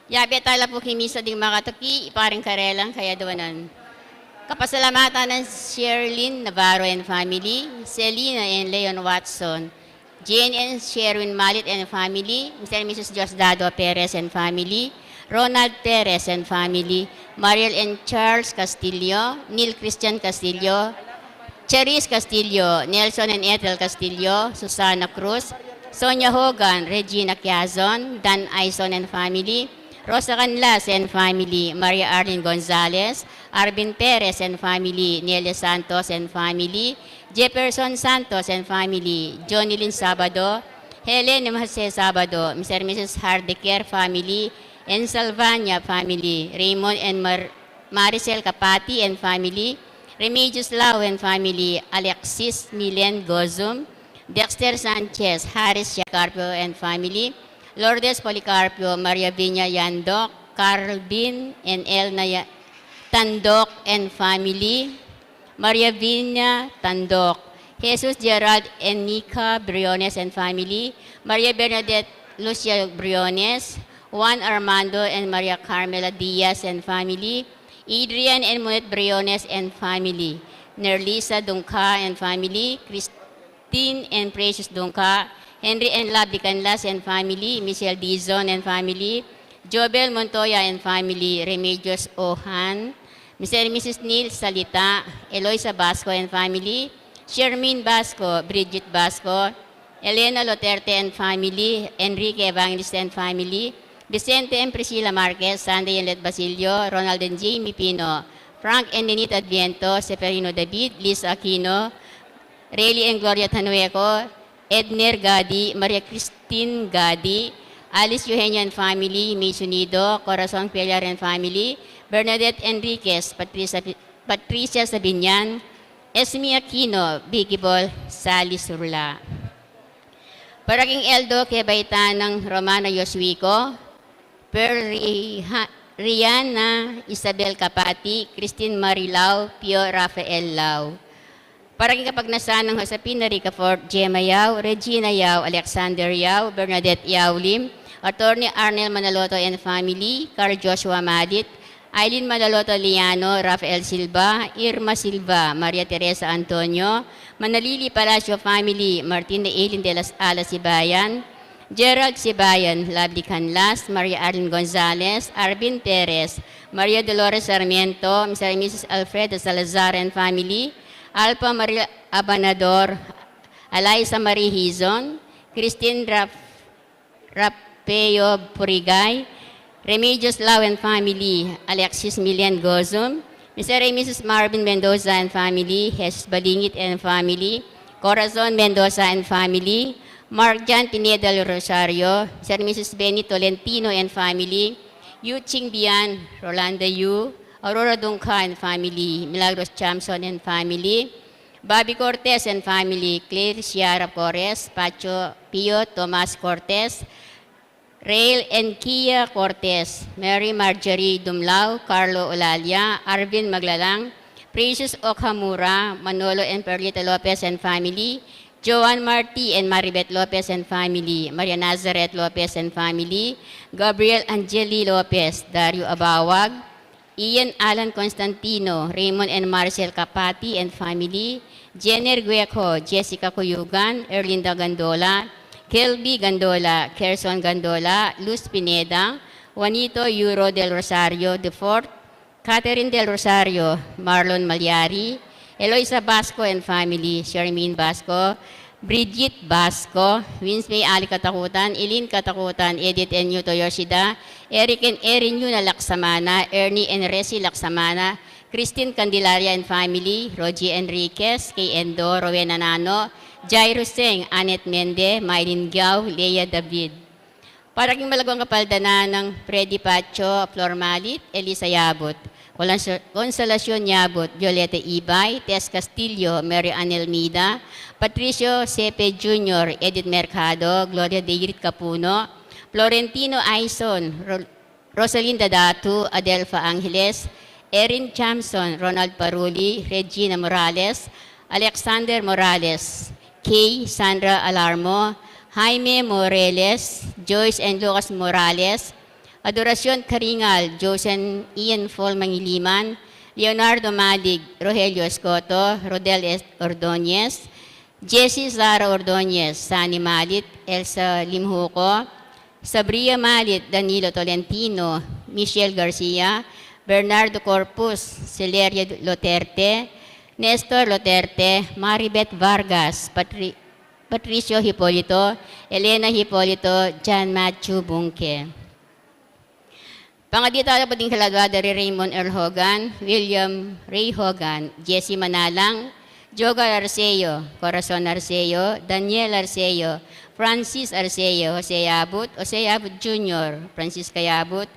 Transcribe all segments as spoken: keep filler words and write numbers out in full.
Yabe tala pu king misa ding makatuki, iparing karelang kayadwanan. Kapasalamatan nang Sherlyn Navarro and family, Selina and Leon Watson, Jane and Sherwin Malit and family, Mister and Missus Diosdado Perez and family, Ronald Perez and family, Mariel and Charles Castillo, Neil Christian Castillo, Charis Castillo, Nelson and Ethel Castillo, Susana Cruz, Sonia Hogan, Regina Quiazon, Dan Aison and family, Rosa Canlas and family, Maria Arlene Gonzalez, Arvin Perez and family, Nelia Santos and family, Jefferson Santos and family, Jonilyn Sabado, Helen and Jose Sabado, Mister and Missus Hardeker family, and Salvania family, Raymond and Mar- Maricel Capati and family, Remedios Lau and family, Alexis Milen Gozum, Dexter Sanchez, Harris Carpio and family, Lourdes Policarpio, Maria Viña Yandok, Carl Bin and Elna Ya- Tandok and family, Maria Viña Tandok, Jesus Gerald and Nika Briones and family, Maria Bernadette Lucia Briones, Juan Armando and Maria Carmela Diaz and family, Adrian and Monet Briones and family, Nerlisa Dungca and family, Christine and Precious Dungca, Henry and Lovely Canlas and family, Michelle Dizon and family, Jobel Montoya and family, Remedios Ohan, Mister and Missus Neil Salita, Eloisa Basco and family, Shermin Basco, Bridget Basco, Elena Loterte and family, Enrique Evangelista and family, Vicente and Priscilla Marquez, Sandy and Let Basilio, Ronald and Jamie Pino, Frank and Nenita Adviento, Seferino David, Liz Aquino, Rayleigh and Gloria Tanueco, Edner Gadi, Maria Christine Gadi, Alice Eugenio and family, Mace Unido, Corazon Cuellar and family, Bernadette Enriquez, Patricia, Patricia Sabinian, Esme Aquino, Vicky Bol, Sally Surla. Para king Eldo, kebaitan nang Romana Yoswiko, Pearl Riha- Rihanna Isabel Capati, Christine Marilao, Pio Rafael Lao. Para king kapagnasan nang Josefina Ricafort, Gemma Yao, Regina Yao, Alexander Yao, Bernadette Yao Lim, Attorney Arnel Manaloto and family, Carl Joshua Madit, Aileen Manaloto Liano, Rafael Silva, Irma Silva, Maria Teresa Antonio, Manalili Palacio family, Martin Eileen de las Alas Sibayan, Gerald Sibayan, Lovely Canlas, Maria Arlene Gonzalez, Arvin Perez, Maria Dolores Sarmiento, Mister and Missus Alfredo Salazar and family, Alpha Maria Abanador, Eliza Marie Hizon, Christine Raf- Rapeo Purigay, Remedios Lau and family, Alexis Milian Gozum, Mister and Missus Marvin Mendoza and family, Jesus Balingit and family, Corazon Mendoza and family, Mark John Pineda Rosario, Mister and Missus Benny Tolentino and family, Yu Ching Bian, Rolanda Yu, Aurora Dungca and family, Milagros Chamson and family, Bobby Cortez and family, Claire Sierra Cortez, Pacho Pio Tomas Cortez, Rael and Kia Cortez, Mary Marjorie Dumlao, Carlo Olalia, Arvin Maglalang, Precious Okamura, Manolo and Perlita Lopez and family, Joan Marti and Maribet Lopez and family, Maria Nazareth Lopez and family, Gabriel Angeli Lopez, Dario Abawag, Ian Alan Constantino, Raymond and Marcel Capati and family, Jenner Gueco, Jessica Cuyugan, Erlinda Gandola, Kelby Gandola, Kerson Gandola, Luz Pineda, Juanito Yuro del Rosario the fourth, Catherine del Rosario, Marlon Malyari, Eloisa Basco and family, Shermin Basco, Brigitte Basco, Winsmay Ali Katakutan, Eileen Katakutan, Edith and Yuto Yoshida, Eric and Erin Yuna Laksamana, Ernie and Resi Laksamana, Christine Candelaria and family, Rogie Enriquez, Kay Endo, Rowena Nano, Jairo Seng, Annette Mende, Mylene Giao, Leia David. Para king malaguang kapaldanan nang Freddy Pacho, Flor Malit, Elisa Yabut, Consola-, Consolacion Yabut, Violeta Ibay, Tess Castillo, Mary Ann Elmida, Patricio Sepe Junior, Edith Mercado, Gloria Deirit Capuno, Florentino Aison, Ro-, Rosalinda Datu, Adelfa Angeles, Erin Chamson, Ronald Paruli, Regina Morales, Alexander Morales, Kay, Sandra Alarmo, Jaime Moreles, Joyce and Lucas Morales, Adoracion Karingal, Josen Ian Paul Mangiliman, Leonardo Madig, Rogelio Escoto, Rodel Es-, Ordonez, Jessie Sara Ordonez, Sani Malit, Elsa Limhuco, Sabria Malit, Danilo Tolentino, Michelle Garcia, Bernardo Corpus, Celeria Loterte, Nestor Loterte, Maribeth Vargas, Patri-, Patricio Hipolito, Elena Hipolito, John Matthew Bunke. Pangadi tala pa ding kaladua da ri Raymond Earl Hogan, William Ray Hogan, Jesse Manalang, Jogar Arceo, Corazon Arceo, Daniel Arceo, Francis Arceo, Jose Yabut, Jose Yabut Junior, Francisca Yabut,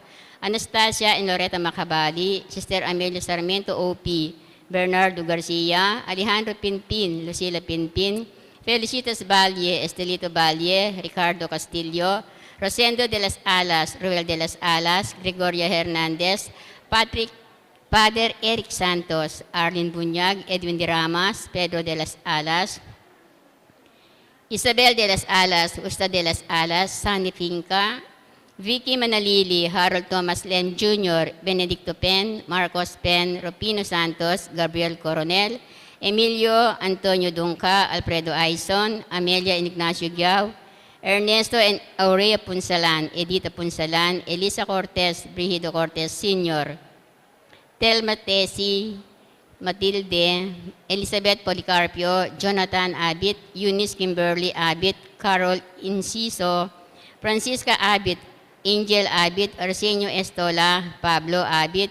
Anastasia and Loretta Macabali, Sister Amelia Sarmiento O P, Bernardo Garcia, Alejandro Pinpin, Lucila Pinpin, Felicitas Valle, Estelito Valle, Ricardo Castillo, Rosendo de las Alas, Ruel de las Alas, Gregoria Hernandez, Patrick, Father Eric Santos, Arlene Bunyag, Edwin de Ramas, Pedro de las Alas, Isabel de las Alas, Justa de las Alas, Sunny Finca, Vicky Manalili, Harold Thomas Lem Junior, Benedicto Pen, Marcos Pen, Rufino Santos, Gabriel Coronel, Emilio Antonio Dunca, Alfredo Aison, Amelia and Ignacio Giao, Ernesto and Aurea Punsalan, Edita Punsalan, Elisa Cortez, Brigido Cortez Senior, Telma Tessie, Matilde, Elizabeth Policarpio, Jonathan Abit, Eunice Kimberly Abit, Carol Inciso, Francisca Abit, Angel Abit, Arsenio Estola, Pablo Abit,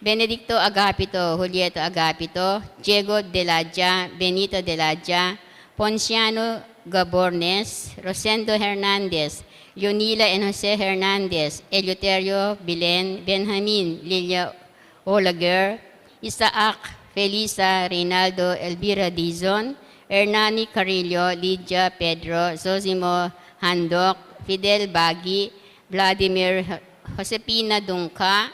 Benedicto Agapito, Julieto Agapito, Diego Deladia, Benita Deladia, Ponciano Gabornes, Rosendo Hernandez, Leonila and Jose Hernandez, Eleuterio Bilen, Benjamin, Lilia Olaguer, Isaac, Felisa, Reynaldo, Elvira Dizon, Hernani Carrillo, Lydia Pedro, Zosimo Handok, Fidel Bagi, Vladimir, Josepina Dunca,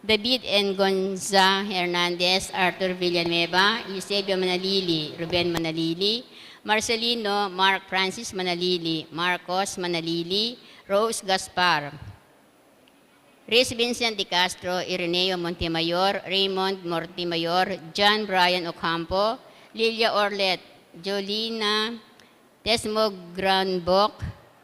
David and Gonza Hernandez, Arthur Villanueva, Eusebio Manalili, Ruben Manalili, Marcelino, Mark Francis Manalili, Marcos Manalili, Rose Gaspar, Rhys Vincent de Castro, Ireneo Montemayor, Raymond Montemayor, John Brian Ocampo, Lilia Orlet, Jolina Tesmo Granboc,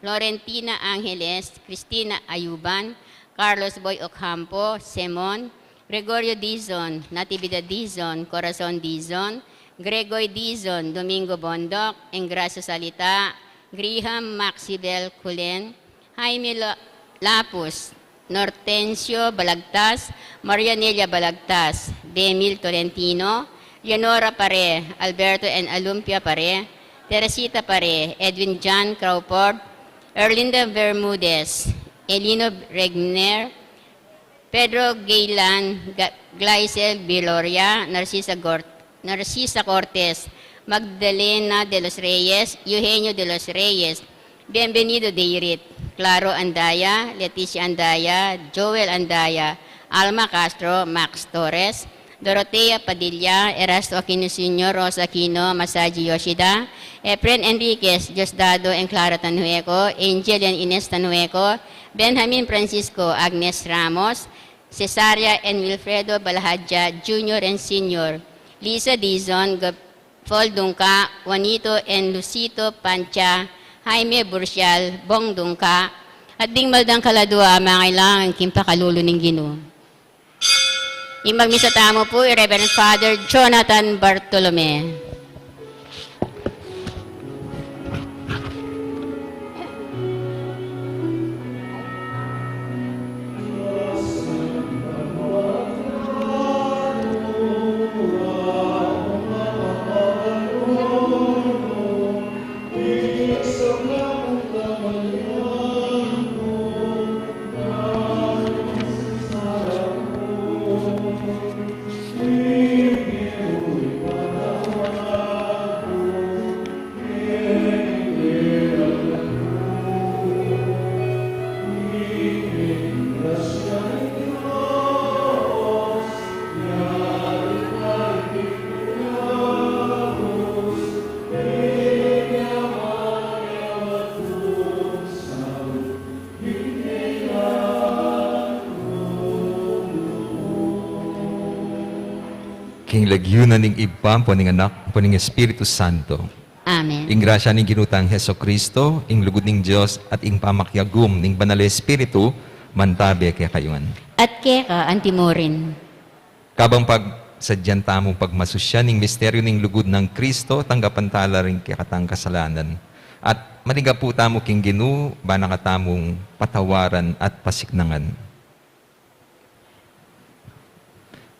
Florentina Angeles, Cristina Ayuban, Carlos Boy Ocampo, Simon, Gregorio Dizon, Natividad Dizon, Corazon Dizon, Gregoy Dizon, Domingo Bondoc, Engracia Salita, Griham Maxibel Culen, Jaime La-, Lapus, Nortencio Balagtas, Maria Nelia Balagtas, Bemil Tolentino, Leonora Pare, Alberto and Alumpia Pare, Teresita Pare, Edwin John Crawford, Erlinda Bermudez, Elino Regner, Pedro Gaylan, Ga-, Glycel Biloria, Narcisa Gort-, Narcisa Cortez, Magdalena de los Reyes, Eugenio de los Reyes, Bienvenido Deirit, Claro Andaya, Leticia Andaya, Joel Andaya, Alma Castro, Max Torres, Dorotea Padilla, Erasto Aquino Senior, Rosa Aquino, Masaji Yoshida, Efren Enriquez, Diosdado and Clara Tanhueco, Angel and Ines Tanhueco, Benjamin Francisco, Agnes Ramos, Cesaria and Wilfredo Balahadja Junior and Senior, Lisa Dizon, Gab-, Paul Dungka, Juanito and Lucito Pancha, Jaime Burcial, Bong Dungka, at ding maldang kaladua a mangailangan king pakalulu ning Ginu. Ing magmisa tamu pu i Reverend Father Jonathan Bartolome. King lagyu na ning Ibpa, ampo ning Anak, ampo ning Espiritu Santo. Amen. Ing grasya ning Ginu tang Jesucristo, ing lugud ning Dios, at ing pamakiagum ning Banal a Espiritu, mantabe kekayu ngan. At keka antimurin. Kabang pagsadyan tamung pagmasusyan ing misteryu ning lugud nang Kristo, tanggapan tala ring kekatang kasalanan. At manigapu tamu king Ginu, bana katamung patawaran at pasiknangan.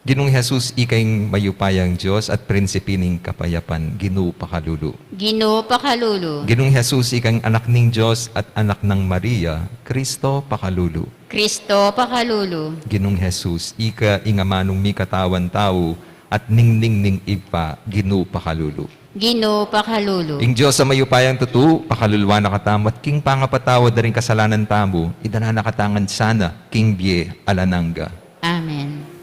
Ginung Jesus, ika ing mayupayang Dios at prinsipi ning kapayapan, Ginu pakalulu. Ginu pakalulu. Ginung Jesus, ika ing Anak ning Dios at Anak nang Maria, Kristo pakalulu. Kristo pakalulu. Ginung Jesus, ika ing amanung mikatawan tau at ningning ning Ibpa, Ginu pakalulu. Ginu pakalulu. Ing Dios a mayupayang tutu, pakaluluan na katamu at king pangapatawad da ring kasalanan tamu, idala na katamu ngan sana king bie alang angga. Amen.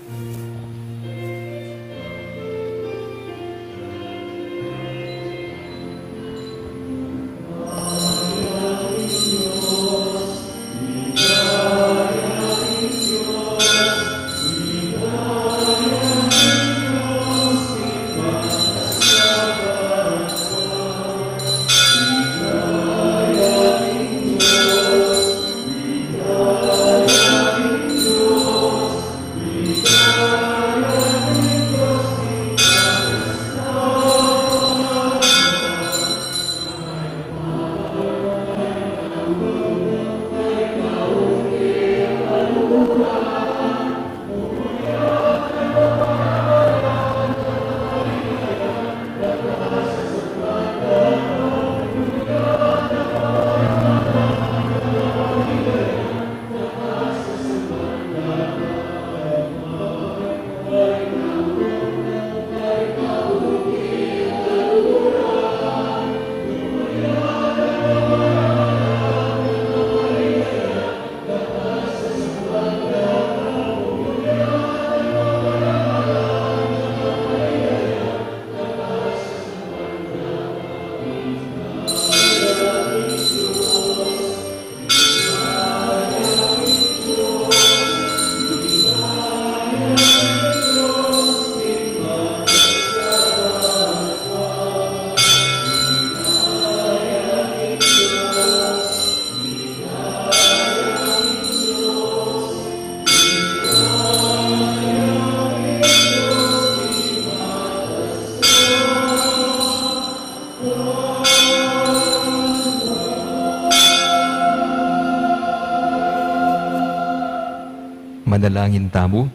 Manalangin tamu.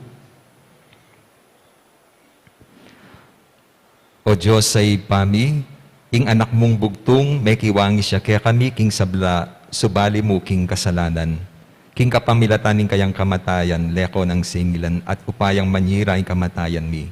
O Dios a Ibpa mi, ing Anak mung bugtung, mekiwangis ya kekami king sabla subali mu king kasalanan. King kapamilatan ning kayang kamatayan, leko nang singilan at upayang manyira ing kamatayan mi.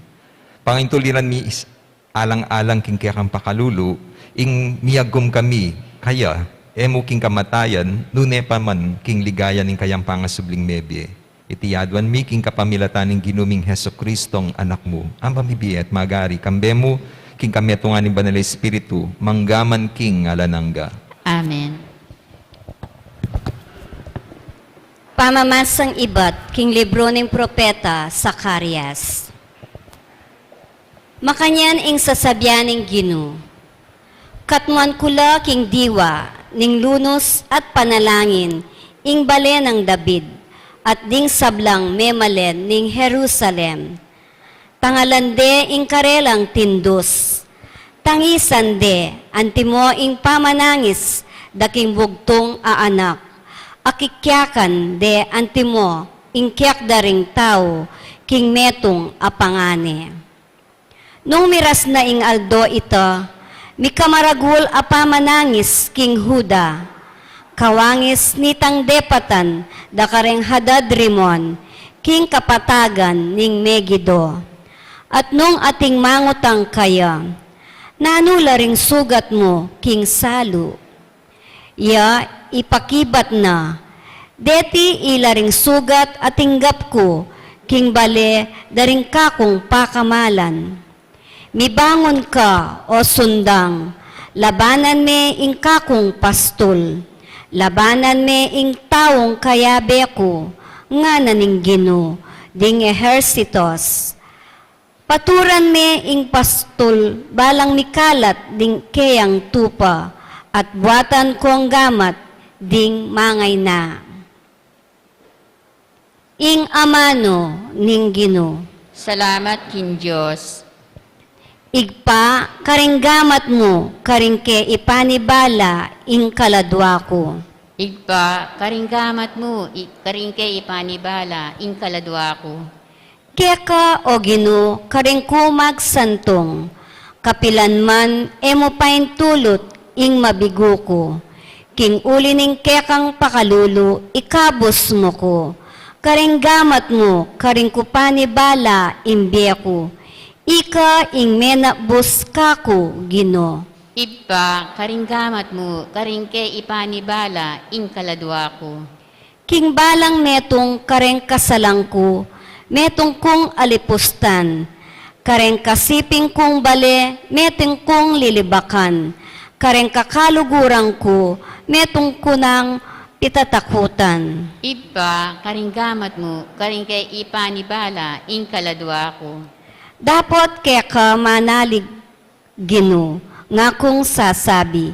Pangintuliran mi is-, alang-alang king kekang pakalulu, ing miyagum kami kaya, e mu king kamatayan, nune pa man king ligaya ning kayang pangasubling mebie. Iti aduan mi king kapamilatan ning Ginu ming Jesucristong Anak mu, amang mibie at magari, kambe mu, king kametungan ning Banal a Espiritu, mangga man king alang angga. Amen. Pamamasang ibat king libru ning propeta Zacarias. Makanyan ing sasabian ning Ginu, katmuan ku la king diwa ning lunus at panalangin ing bale nang David, at ding sablang memalen ning Jerusalem. Tangalan de ing karelang tindus. Tangisan de antimo ing pamanangis da king bugtung a anak. Akikyakan de antimo ing kyak da ring tau king metung a pangane. Nung miras na ing aldo ita, mika maragul a pamanangis king Juda. Kawangis nitang depatan da kareng Hadad-Rimon king kapatagan ning Megido. At nung ating mangutang kaya, nanu la ring sugat mu king salu? Ya ipakibat na, deti ila ring sugat a tinggap ku king bale da ring kakung pakamalan. Mibangun ka, o sundang, labanan me ing kakung pastul, labanan me ing taung kayabe ku, ngana ning Ginu ding ehersitos. Paturan me ing pastul balang mikalat ding keyang tupa, at buatan kong gamat ding mangayna. Ing amanu ning Ginu. Salamat king Dios. Ibpa, karing gamat mu, karing ke ipanibala ing kaladua ku. Ibpa, karing gamat mu, i-, karing ke ipanibala ing kaladua ku. Keka, o Ginu, karing ku magsantung, kapilan man e mu paintulut ing mabigu ku. King uli ning kekang pakalulu, ikabus mu ku. Karing gamat mu, karing ku panibala ing bie ku. Ika ing menabus kaku, Ginu. Ibpa, karing gamat mu, karing ke ipanibala ing kaladua ku. King balang metung kareng kasalang ku, metung kung alipustan. Kareng kasiping kung bale, metung kung lilibakan. Kareng kakaluguran ku, metung ku nang pitatakutan. Ibpa, karing gamat mu, karing ke ipanibala ing kaladua ku. Dapot keka manalig Ginu, ngakung sasabi,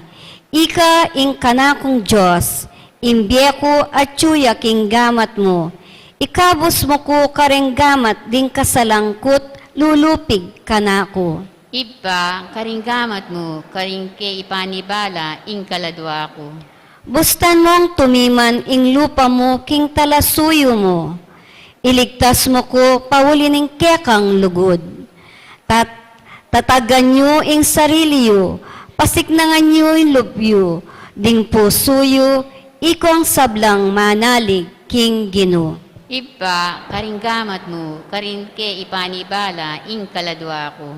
ika ing kanakung Dios, ing bie ku atyu ya king gamat mu, ikabus mu ku kareng gamat ding kasalang ku't lulupig kanaku. Ibpa, karing gamat mu, karing ke ipanibala ing kaladua ku. Bustan mung tumiman ing lupa mu king talasuyu mu. Iligtas mu ku pauli ning kekang lugud. Tat-, tatagan yu ing sarili yu, pasiknangan yu ing lub yu, ding pusu yu, ikong sablang manalig king Ginu. Ibpa, karing gamat mu, karing ke ipanibala ing kaladua ku.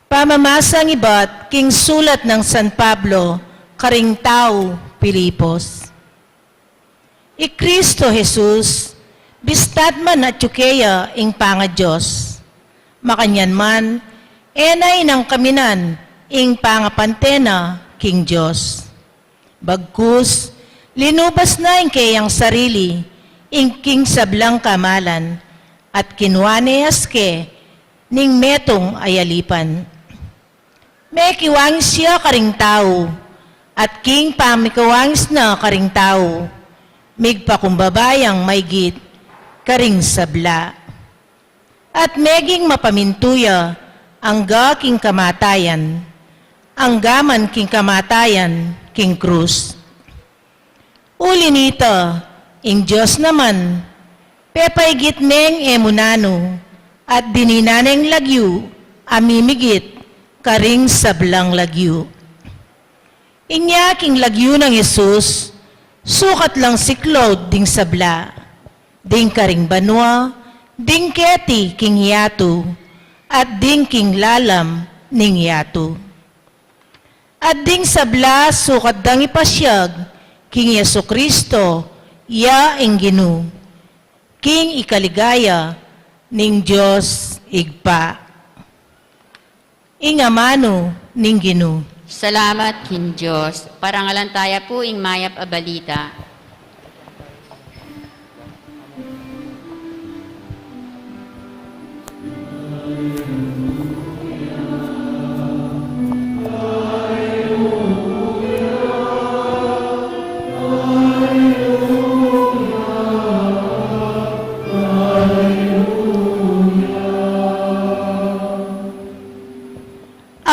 Pamamasang ibat king sulat nang San Pablo karing tau Filipos. I Kristo Jesus, bistat man atyu keya ing pangaDios. Makanyan man, e na inangkaminan ing pangapantena king Dios. Bagkus, linubas na ing keyang sarili, ing king sablang kamalan, at kinua ne aske ning metung a yalipan. Mekiwangis ya karing tau, at king pamikiwangis na karing tau, migpakumbaba yang maigit karing sabla. At meging mapamintu ya angga king kamatayan, angga man king kamatayan king krus. Uli nita, ing Dios naman, pepaigit neng e mu nanu, at dininan neng lagyu a mimigit karing sablang lagyu. Inya king lagyu nang Jesus, sukat lang siklaud ding sabla, ding karing banua, ding keti king yatu, at ding king lalam ning yatu. At ding sabla sukat dang ipasiag king Jesucristo, ya ing Ginu, king ikaligaya ning Dios Ibpa. Ing amanu ning Ginu. Salamat king Dios. Parangalan taya pu ing mayap a balita.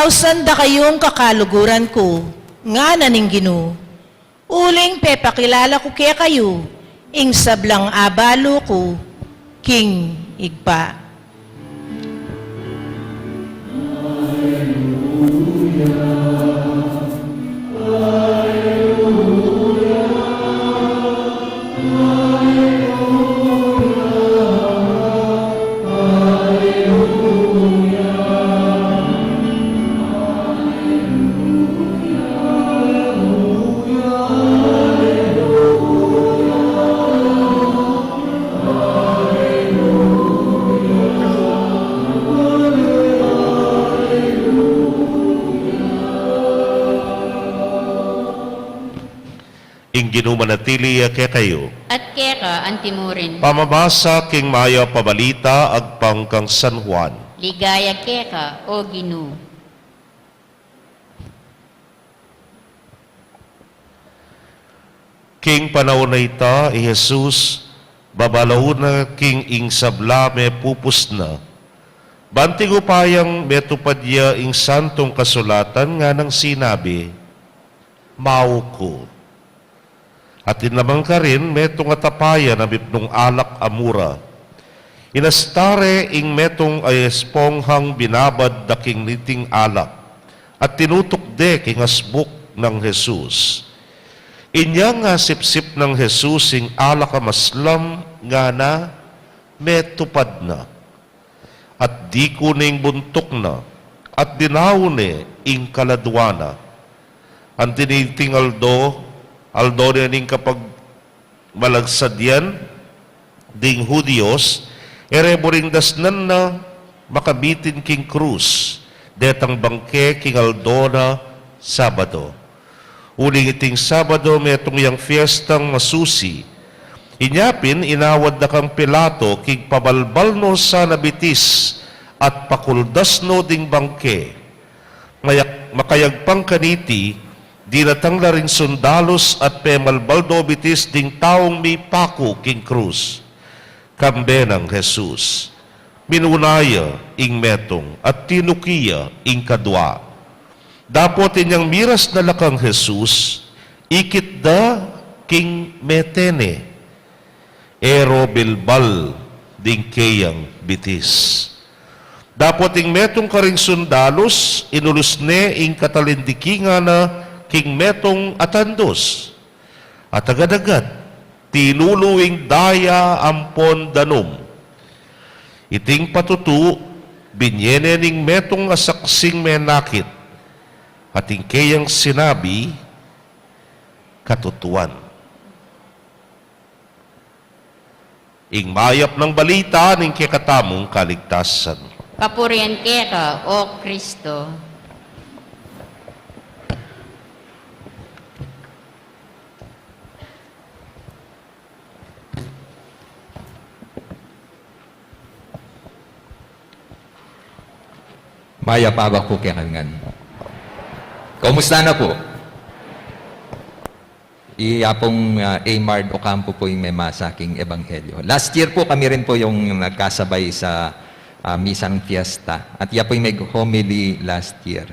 Ausan dakayung kakaluguran ku, ngana ning Ginu, uling pepakilala ku kekayu ing sablang abalu ku king Ibpa. Ing Ginu manatili ya kekayu. At keka antimurin. Pamamasa king mayap a balita agpang kang San Juan. Ligaya keka, O Ginu. King panaun a ita, i Jesus, babalaun na king ing sabla mepupus na. Ban king upayang metupad ya ing Santung Kasulatan nganang sinabi, "Mauku." Atin naman karin metung a tapayan a mipnung alak a mura. Inasta re ing metung a esponghang binabad da king niting alak, at tinutuk de king asbuk nang Jesus. Inya ngasipsip nang Jesus ing alak a maslam, ngana, "Metupad na." At diku ne ing buntuk na, at dinaun ne ing kaladua na. Anti niting aldo, aldo ne ning kapagmalagsadyan ding Hudios, e re buring dasnan na makabitin king krus, detang bangke king aldo na Sabado. Uling iting Sabado metung yang fiestang masusi. Inya pin inawad da kang Pilato king pabalbal no sana bitis at pakuldas no ding bangke. Mayak-, makayagpang kaniti, dinatang la ring sundalus at pemalbal do bitis ding taung mipaku king krus. Kambe nang Jesus, minuna ya ing metung at tinuki ya ing kadua. Dapot inyang miras na la kang Jesus, ikit da king mete ne. E ro bilbal ding keyang bitis. Dapot ing metung karing sundalus, inulus ne ing katalindikingan na king metung a tandus. At agad-agad, tinulu ing daya ampon danum. Iting patutu, binye ne ning metung a saksing menakit. At ing keyang sinabi, katutuan. Ing mayap nang balita ning kekatamung kaligtasan. Kapurian keka, O Kristo. Mayap a abak pu kekayu ngan. Kumusta na pu? Iya pung, ah, Aymard Ocampo pu ing memasa king Ebanghelyo. Last year pu, kami rin pu yung nagkasabay sa, ah, misang fiesta. At iya pu yung nag-homily last year.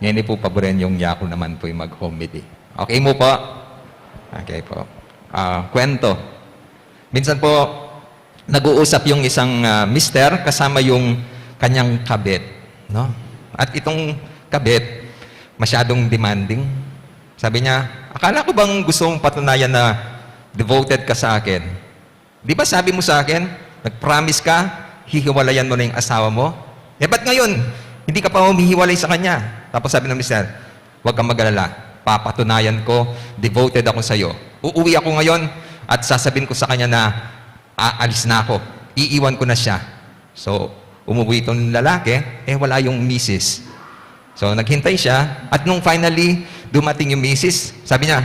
Ngeni pu, paburen yung yaku naman pu yung mag-homily. Okay mu pu? Okay pu. Ah, kwento. Minsan pu, nag-uusap yung isang, ah, mister kasama yung kanyang kabit, no? At itong kabit, masyadong demanding. Sabi niya, "Akala ko bang gusto mong patunayan na devoted ka sa akin? Di ba sabi mo sa akin, nag-promise ka, hihiwalayan mo na yung asawa mo? Eh, ba't ngayon, hindi ka pa humihiwalay sa kanya?" Tapos sabi ng mister, "Huwag kang mag-alala. Papatunayan ko, devoted ako sa'yo. Uuwi ako ngayon at sasabihin ko sa kanya na aalis na ako. Iiwan ko na siya." So, umuwi itong lalaki, eh, wala yung misis. So, naghintay siya, at nung finally dumating yung misis, sabi niya,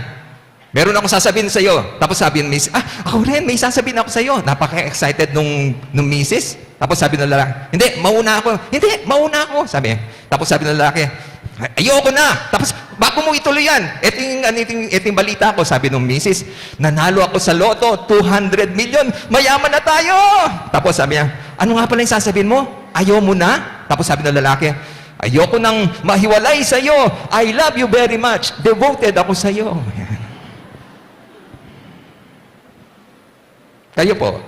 "Meron akong sasabihin sa'yo." Tapos sabi ng misis, "Ah, ako rin, may sasabihin ako sa'yo." Napaka-excited nung, nung misis. Tapos sabi ng lalaki, "Hindi, mauna ako." "Hindi, mauna ako," sabi. Tapos sabi ng lalaki, "Ay, ayoko na." Tapos, "Bago mo ituloy yan, eto yung, ano, eto yung, eto yung balita ko," sabi nung misis. "Nanalo ako sa lotto, two hundred million. Mayaman na tayo." Tapos sabi niya, "Ano nga pala yung sasabihin mo? Ayaw mo na?" Tapos sabi ng lalaki, "Ayoko nang mahiwalay sa'yo. I love you very much. Devoted ako sa'yo." Kayo po,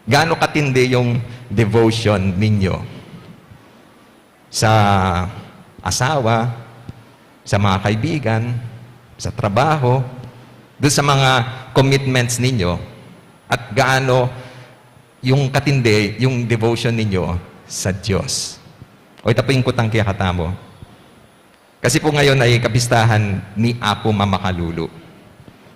gaano katindi yung devotion ninyo sa asawa, sa mga kaibigan, sa trabaho, doon sa mga commitments ninyo, at gaano yung katindi, yung devotion ninyo sa Diyos? O ita po yung kutang kaya katamo. Kasi po ngayon ay kapistahan ni Apo Mamakalulu.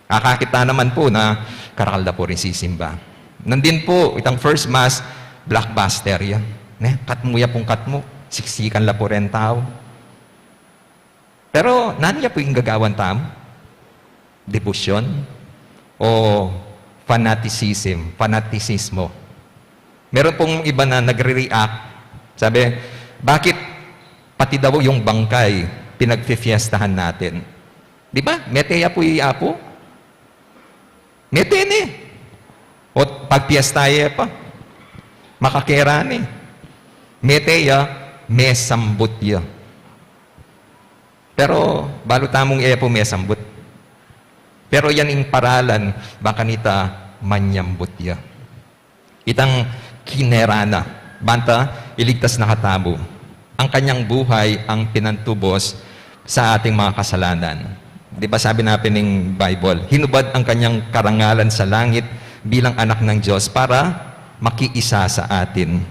Akakit ta naman po na karakal da po rin sisimba. Nandin po, itang first mass, blockbuster yan. Ne? Katmu ya pong katmu. Siksikan la po rin tau. Pero, nanu ya po yung gagawan tamu? Debosyon o fanaticism, fanatisismo? Meron pong iba na nagre-react. Sabi, "Bakit pati daw yung bangkay pinagfifiestahan natin?" Di ba? Mete ya pu i Apu. Mete ne. O pagpiesta ya pa. Makakera ne. Mete ya, mesambut ya. Pero balu tamung e pu mesambut. Pero yan ing paralan, bang kanita manyambut ya. Itang kinera na, banta iligtas na katamu. Ang kanyang buhay ang pinantubos sa ating mga kasalanan. Di ba sabi na pin ning Bible, hinubad ang kanyang karangalan sa langit bilang anak ng Diyos para makiisa sa atin.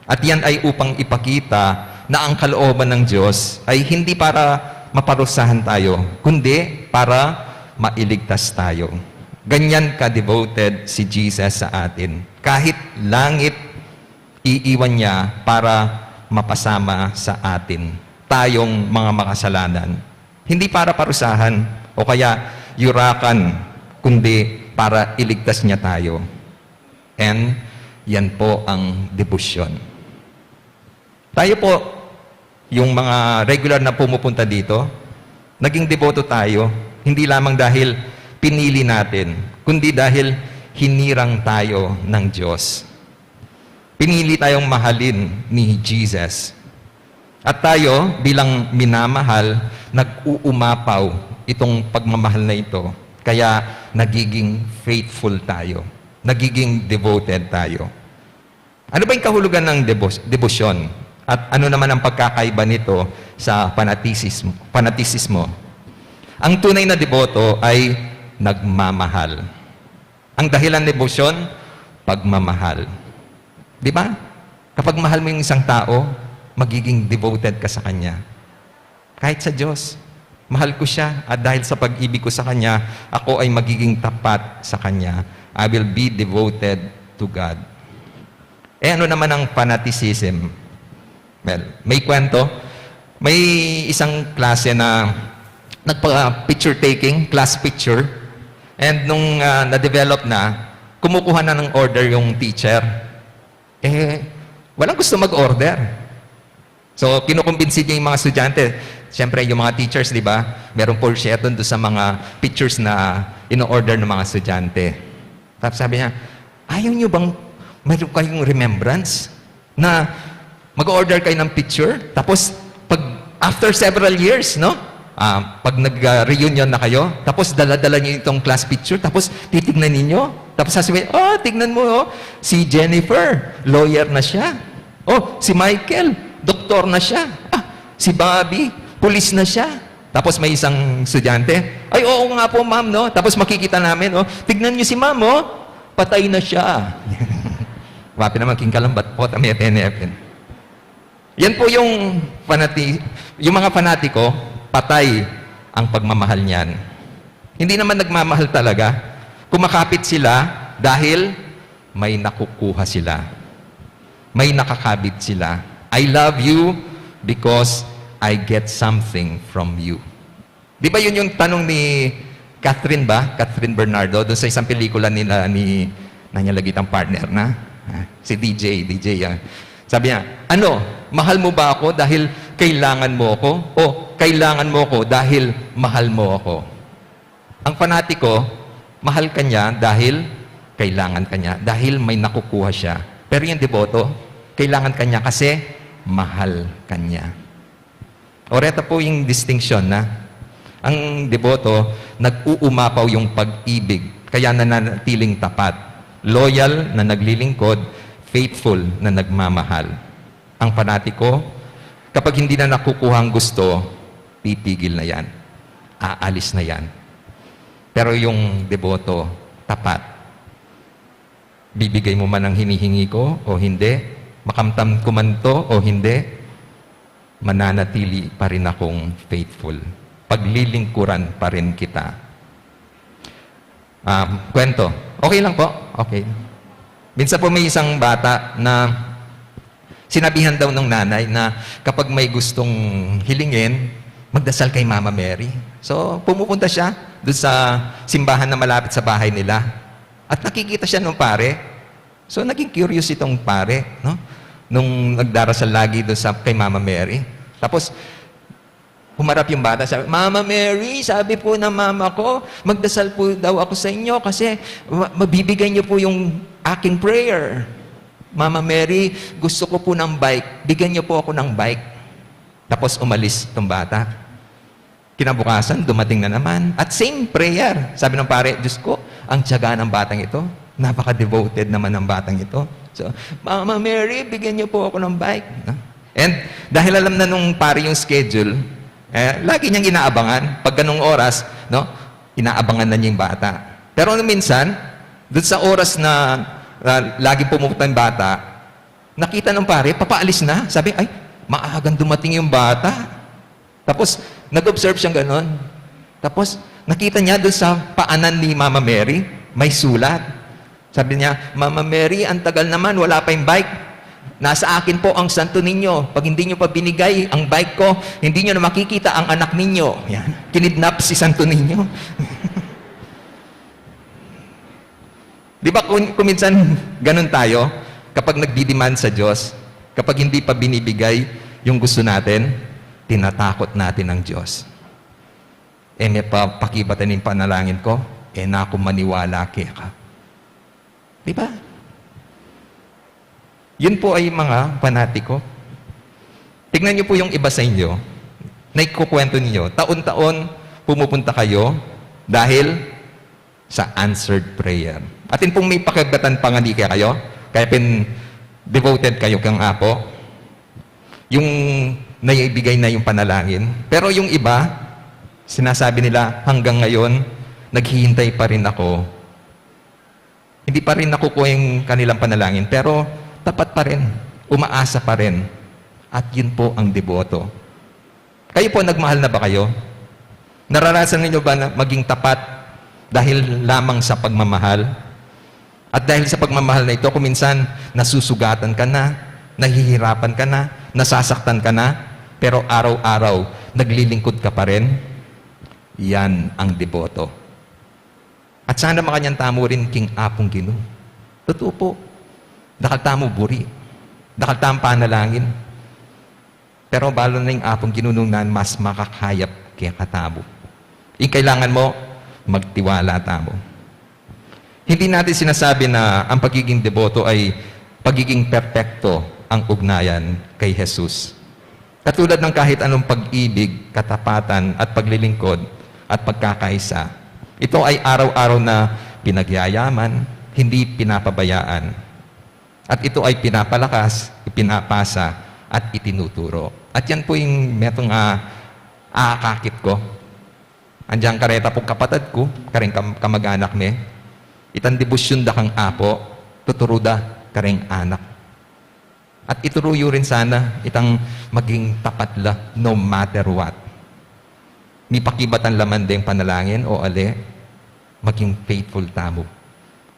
At yan ay upang ipakita na ang kalooban ng Diyos ay hindi para maparusahan tayo, kundi para mailigtas tayo. Ganyan ka-devoted si Jesus sa atin. Kahit langit, iiwan niya para mapasama sa atin, tayong mga makasalanan. Hindi para parusahan o kaya yurakan, kundi para iligtas niya tayo. And yan po ang debosyon. Tayo po, yung mga regular na pumupunta dito, naging deboto tayo, hindi lamang dahil pinili natin, kundi dahil hinirang tayo ng Diyos. Pinili tayong mahalin ni Jesus. At tayo, bilang minamahal, nag-uumapaw itong pagmamahal na ito. Kaya nagiging faithful tayo. Nagiging devoted tayo. Ano ba yung kahulugan ng debos-, debosyon? At ano naman ang pagkakaiba nito sa fanatisismo, fanatisismo? Ang tunay na deboto ay nagmamahal. Ang dahilan ng debosyon, pagmamahal. Di ba? Kapag mahal mo yung isang tao, magiging devoted ka sa kanya. Kahit sa Diyos, mahal ko siya, at dahil sa pag-ibig ko sa kanya, ako ay magiging tapat sa kanya. I will be devoted to God. Eh, ano naman ang fanaticism? Well, may kwento. May isang klase na nagpa-picture taking, class picture. And nung, ah, na-develop na, kumukuha na ng order yung teacher. Eh, walang gusto mag-order. So, kinukumbinsi niya yung mga estudyante. Siyempre, yung mga teachers, di ba? Merong porsyento doon sa mga pictures na in-order ng mga estudyante. Tapos sabi niya, "Ayaw niyo bang mayroon kayong remembrance na mag-order kayo ng picture? Tapos, pag, after several years, no? Ah, pag nag-reunion na kayo, tapos dala-dala niyo itong class picture, tapos titignan ninyo, tapos sasabihin, 'Oh, tignan mo, oh, si Jennifer, lawyer na siya. Oh, si Michael, doktor na siya. Ah, si Bobby, pulis na siya.'" Tapos may isang estudyante, "Ay, oo nga po, ma'am, no?" Tapos makikita namin, oh, "Tignan niyo si ma'am, oh, patay na siya." Mapi naman, king kalambat po, tamete nepin. Yan po yung fanati-, yung mga fanatiko, patay ang pagmamahal niyan. Hindi naman nagmamahal talaga. Kumakapit sila dahil may nakukuha sila. May nakakabit sila. "I love you because I get something from you." Di ba yun yung tanong ni Catherine ba? Catherine Bernardo, doon sa isang pelikula nila ni, nanya lagi itang partner na? Ah, si D J, D J, ah. Sabi niya, "Ano, mahal mo ba ako dahil kailangan mo ako? O kailangan mo ako dahil mahal mo ako?" Ang fanatiko, mahal ka niya dahil kailangan ka niya, dahil may nakukuha siya. Pero yung deboto, kailangan ka niya kasi mahal ka niya. O, reta po yung distinction na ang deboto, nag-uumapaw yung pag-ibig, kaya nananatiling tapat, loyal na naglilingkod, faithful na nagmamahal. Ang panatiko, kapag hindi na nakukuha ang gusto, titigil na yan. Aalis na yan. Pero yung deboto, tapat. Bibigay mo man ang hinihingi ko o hindi, makamtam ko man to o hindi, mananatili pa rin akong faithful. Paglilingkuran pa rin kita. Um, kwento. Okay lang po? Okay. Minsan po may isang bata na sinabihan daw ng nanay na kapag may gustong hilingin, magdasal kay Mama Mary. So, pumupunta siya, doon sa simbahan na malapit sa bahay nila. At nakikita siya nung pare. So, naging curious itong pare, no? Nung nagdarasal lagi doon sa, kay Mama Mary. Tapos, humarap yung bata, sabi, "Mama Mary, sabi po ng mama ko, magdasal po daw ako sa inyo kasi ma-, mabibigay niyo po yung aking prayer. Mama Mary, gusto ko po ng bike. Bigyan niyo po ako ng bike." Tapos umalis itong bata. Kinabukasan, dumating na naman. At same prayer. Sabi ng pare, "Diyos ko, ang tiyaga ng batang ito. Napaka-devoted naman ng batang ito." So, "Mama Mary, bigyan niyo po ako ng bike." No? And dahil alam na nung pare yung schedule, eh, lagi niyang inaabangan. Pag ganung oras, no, inaabangan na niya yung bata. Pero nung minsan, doon sa oras na, na lagi pumupunta yung bata, nakita ng pare, papaalis na. Sabi, "Ay, maagang dumating yung bata." Tapos, nag-observe siyang ganon. Tapos, nakita niya doon sa paanan ni Mama Mary, may sulat. Sabi niya, "Mama Mary, ang tagal naman, wala pa yung bike. Nasa akin po ang Santo Niño. Pag hindi niyo pa binigay ang bike ko, hindi niyo na makikita ang anak ninyo." Yan. Kinidnap si Santo Niño. Di ba kung, kung minsan ganun tayo, kapag nagdidiman sa Diyos, kapag hindi pa binibigay yung gusto natin, tinatakot natin ang Diyos. E me pa pakibatan ing panalangin ko, e na ku maniwala keka. Di ba? Yun po ay mga panatiko. Tignan niyo po yung iba sa inyo, na ikukwento ninyo, taon-taon pumupunta kayo dahil sa answered prayer. Atin pung mipakibatan pa ngeni kekayo, kaya pin devoted kayo kang Apo, yung naibigay na yung panalangin. Pero yung iba, sinasabi nila, "Hanggang ngayon, naghihintay pa rin ako." Hindi pa rin nakukuha yung kanilang panalangin, pero tapat pa rin, umaasa pa rin. At yun po ang deboto. Kayo po, nagmahal na ba kayo? Naranasan ninyo ba na maging tapat dahil lamang sa pagmamahal? At dahil sa pagmamahal na ito, kung minsan nasusugatan ka na, nahihirapan ka na, nasasaktan ka na, pero araw-araw naglilingkod ka pa rin, yan ang deboto. At sana makanyan tamu rin king Apung Ginu. Tutu pu, dakal tamu buri, dakal tamu panalangin. Pero balu na ing Apung Ginu nung nanu mas makakayap kekatamu. Ing kailangan mu, magtiwala tamu. Hindi natin sinasabi na ang pagiging deboto ay pagiging perpekto ang ugnayan kay Jesus. Katulad ng kahit anong pag-ibig, katapatan, at paglilingkod, at pagkakaisa, ito ay araw-araw na pinagyayaman, hindi pinapabayaan. At ito ay pinapalakas, ipinapasa, at itinuturo. At yan po yung metung, ah, aakakit ku. Andiyan kareta pung kapatad ku, kareng kam-, kamag-anak me. Itang debosyon da kang Apu, tuturu da kareng anak. At ituru yu rin sana itang maging tapat la no matter what. Mipakibatan la man deng panalangin o ali, maging faithful tamu.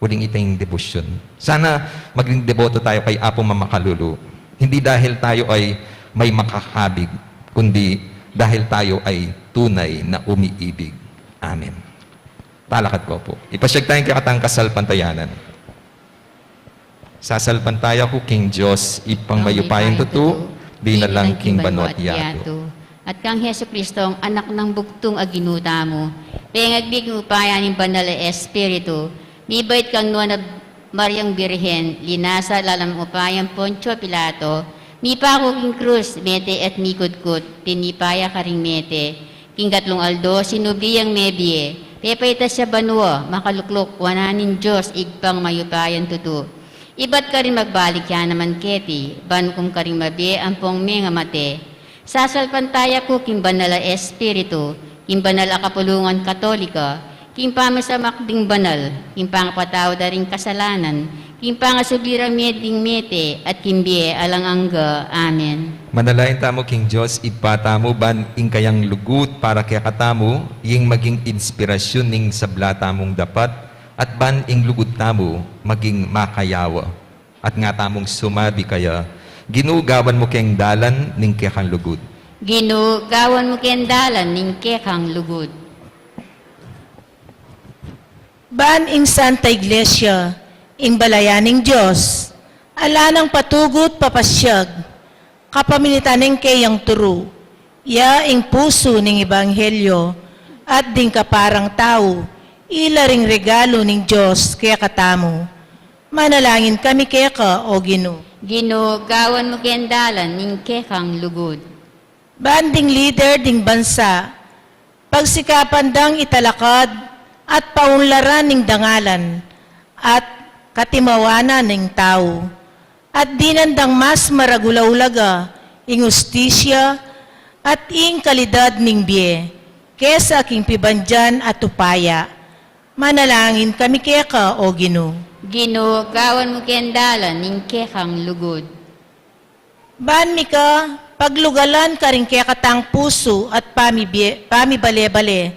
Uling ita ing debosyon. Sana maging deboto tayo kay Apu Mamakalulu. Hindi dahil tayo ay may makakabig, kundi dahil tayo ay tunay na umiibig. Amen. Talakad ko po. Ipasyag tayong kakatang kasalpantayanan. Sasalpantaya ku king Dios, Ibpang mayupayang tutu, dinalang king banua't yatu. At kang Jesucristo, ang Anak nang bugtung a Ginu tamu, pengagbie king upaya ning Banal a Espiritu, mibait kang Nuan a Mariang Birhen, linasa lalam upayang Poncio Pilato, mipaku king krus, mete at mikudkut, tinipaya karing mete, king katlung aldo, sinubli yang mebie, pepaitas ya banua, makalukluk wanan ning Dios, Ibpang mayupayang tutu. Ibat karin magbalik ya naman keti, ban ukum karing mabie ampong mengamate. Sasalpantaya ku king Banal a Espiritu, king Banal a Kapulungan Katolika, king pamisamak ding banal, king pangapatawad da ring kasalanan, king pangasubli rang mie ding mete, at king bie alang angga. Amen. Manalangin tamu king Dios, Ibpa tamu, ban ing kayang lugud para kekatamu, ing maging inspirasyon ning sabla tamung dapat, at ban ing lugud tamu maging makayawa. At nga tamung sumabi kaya, Ginu, gawan mu keng dalan ning kekang lugud. Ginu, gawan mu keng dalan ning kekang lugud. Ban ing Santa Iglesia, ing balayan ning Dios, ala nang patugut papasyag, kapamilatan ning keyang turu, ya ing pusu ning ebanghelyo, at ding kaparang tau, ila ring regalu ning Dios kekatamu. Manalangin kami keka, O Ginu. Ginu, gawan mu keng dalan ning kekang lugud. Ban ding lider ding bansa, pagsikapan dang italakad at paunlaran ning dangalan at katimawanan ning tau, at dinan dang mas maragul a ulaga ing ustisya at ing kalidad ning bie kesa king pibandian at upaya. Manalangin kami keka, O Ginu. Ginu, gawan mu keng dalan ning kekang lugud. Ban mika paglugalan karing kekatang pusu at pamibie-, pamibale-bale,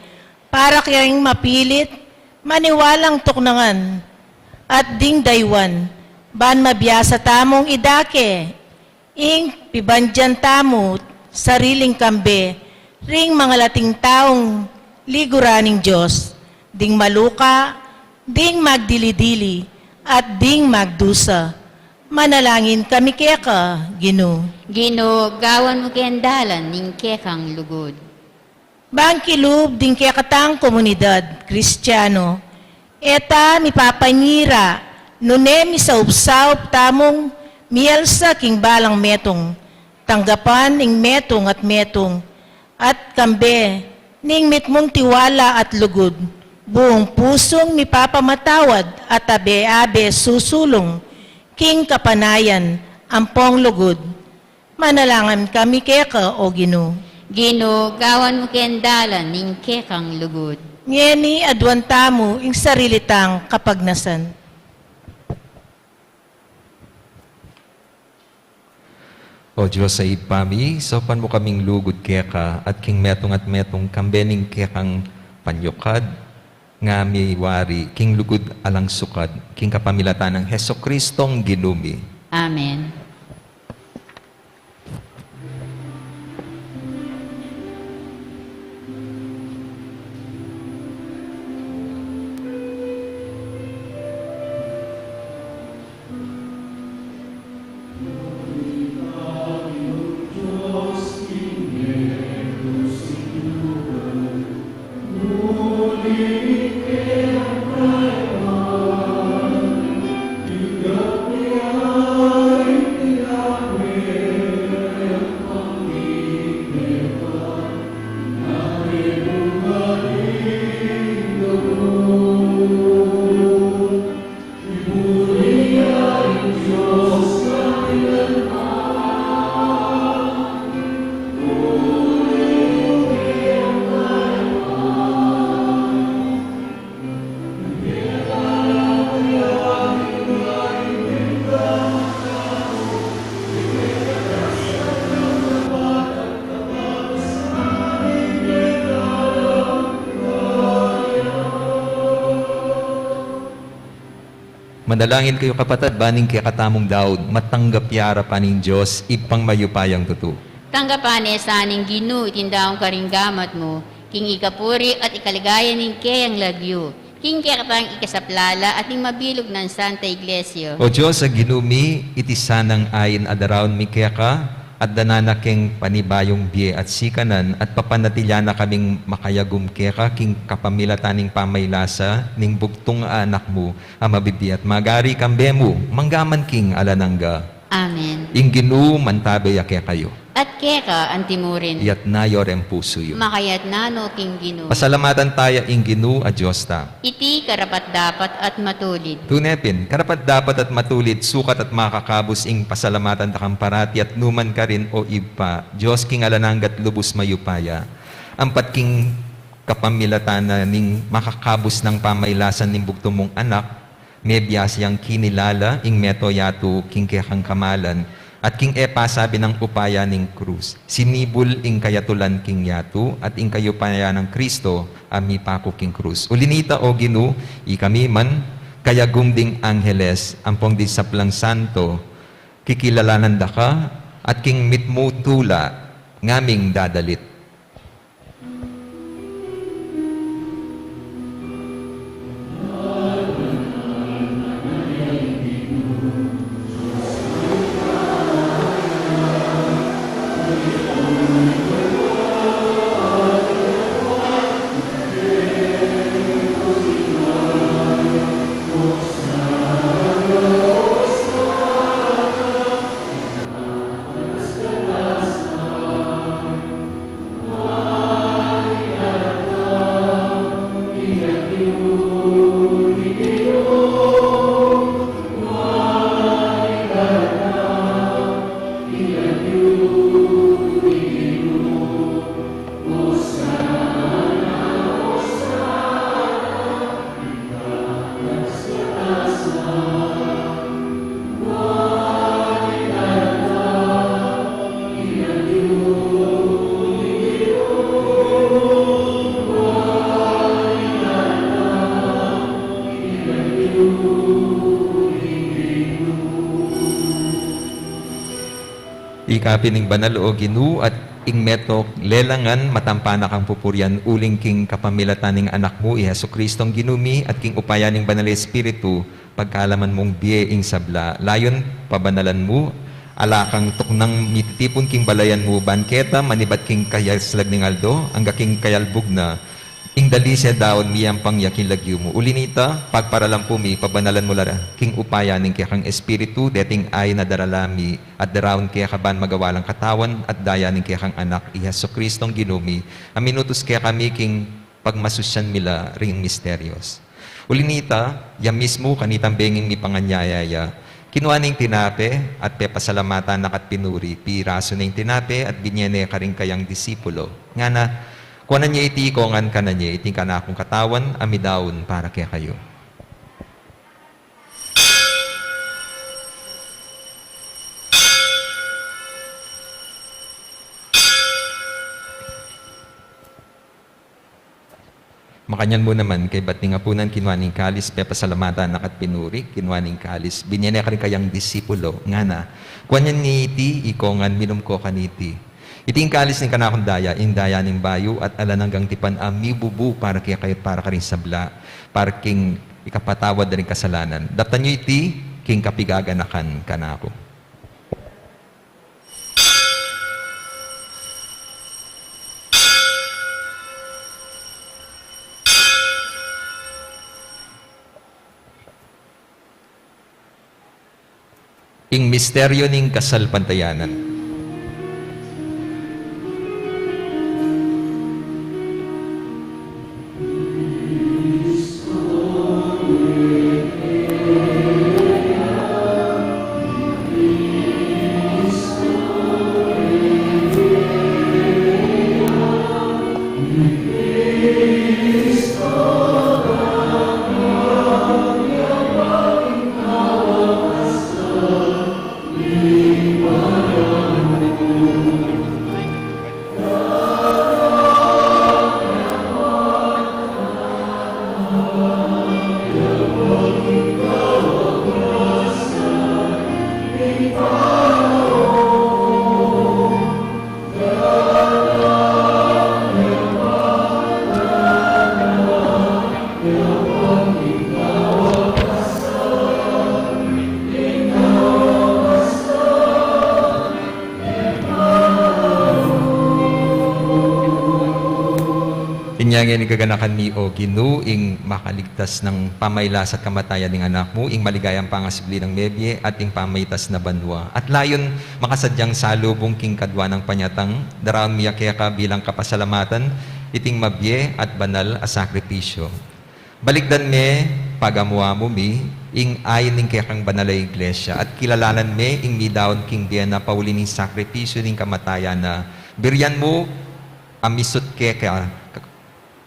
para keng mapilit, maniwalang tuknangan, at ding dayuan, ban mabiasa tamung idake ing pibandian tamu sariling kambe ring mangalating taung liguran ning Dios, ding maluka, ding magdili-dili, at ding magdusa. Manalangin kami keka, Ginu. Ginu, gawan mu keng dalan ning kekang lugud. Bang kilub ding kekatang komunidad Kristiano, e ta mipapanyira, nune misaup-saup tamung mialsa king balang metung, tanggapan ing metung at metung, at kambe ning mitmung tiwala at lugud, buung pusung mipapamatawad at abe-abe susulung king kapanayan ampong lugud. Manalangin kami keka, O Ginu. Ginu, gawan mu keng dalan ning kekang lugud. Ngeni aduan tamu ing sarili tang kapagnasan. O Dios a Ibpa mi, saupan mu kaming lugud keka at king metung at metung kambe ning kekang panyukad, nga mi wari king lugud alang sukad, king kapamilatan nang Jesucristong Ginu mi. Amen. Manalangin kayu, kapatad, ban ing kekatamung daun matanggap ya arapan ning Dios Ibpang mayupayang tutu. Tanggapan ne sa ning Ginu iting daun karing gamat mu, king ikapuri at ikaligaya ning keyang lagyu, king kekatang ikasaplala at ning mabilug nang Santa Iglesia. O Dios a Ginu mi, iti sanang ain a daraun mi keka, at danan na keng panibayung bie at sikanan, at papanatilian na kaming makayagum keka king kapamilatan ning pamaylasa ning bugtung a Anak mu, a mabibie at magari kambe mu, mangga man king alang angga. Amen. Ing Ginu mantabe ya kekayu. At keka antimurin. Iyatas yu reng pusu yu. Makayatas no king Ginu. Pasalamatan taya ing Ginu a Dios ta. Iti karapat-dapat at matulid. Tune pin, karapat-dapat at matulid, sukat at makakabus ing pasalamatan da kang parati at nu man karin, O Ibpa, Dios king alang angga at lubus mayupaya. Ampat king kapamilatan na ning makakabus nang pamaylasan ning bugtung mung Anak, mebiasa yang kinilala ing mabilug a yatu king kekang kamalan, at king e pasabi nang upaya ning krus, sinibul ing kayatulan king yatu, at ing kayupayan nang Kristo a mipaku king krus. Uli nita, O Ginu, ikami man, kayagum ding angheles, ampong ding sablang santo, kikilalanan da ka, at king mitmung tula, ngaming dadalit. Kapi ning banal, o Ginu, at ing meto lelangan matampa na kang pupurian uling king kapamilatan ning Anak mu, i Jesucristong Ginu mi, at king upaya ning Banal Espiritu, pagkalaman mung bie ing sabla, layun pabanalan mu, ala kang tuknang mititipun king balayan mu, ban keta manibat king kayaslag ning aldo, angga king kayalbug na, ing dalise daun miyampang ya king lagyu mu. Uli nita, pagparalan pu mi, pabanalan mu la king upaya ning kekang Espiritu, deting ain a darala mi, at daraun keka ban magawa lang katawan at daya ning kekang Anak, i Jesucristong Ginu mi, a minutus kekami king pagmasusyan mi la ring misterios. Uli nita, ya mismu kanitang benging mipanganyaya ya, kinua ne ing tinape, at pepasalamatan na ka't pinuri, pirasu ne ing tinape, at binye ne karing kayang disipulo. Ngana, kuanan ye iti, ikongan kanan ye, iti ing kanakung katawan, a midaun para kekayu. Makanyan mu naman, kaybat ning apunan, kinua ne ing kalis, pepasalamatan na ka't pinuri, kinua ne ing kalis, binye ne karing kayang disipulo, ngana, kuanan ye iti, ikongan, minum ko kaniti. Iti ing kalis ning kanakung daya, ing daya ning bayu at alang anggang tipan a mibubu para kekayu at para karing sabla, para king ikapatawad da ring kasalanan. Daptan yu iti king kapigaganakan kanaku. Ing misteryo ning kasalpantayanan. Inya ngeni gaganakan mi, o Ginu, ing makaligtas nang pamailas at kamatayan ning Anak mu, ing maligayang pangasubli nang mebie, at ing pamaitas na banua. At layun makasadyang salubung king kadua nang panyatang, daraun mi ya keka bilang kapasalamatan, iting mabie at banal a sakripisyo. Balikdan me, pagamu-amu mi, ing ain ning kekang banal a iglesia, at kilalanan me, ing midaun king bie na pauli ning sakripisyo ning kamatayan na, birian mu, a misut keka,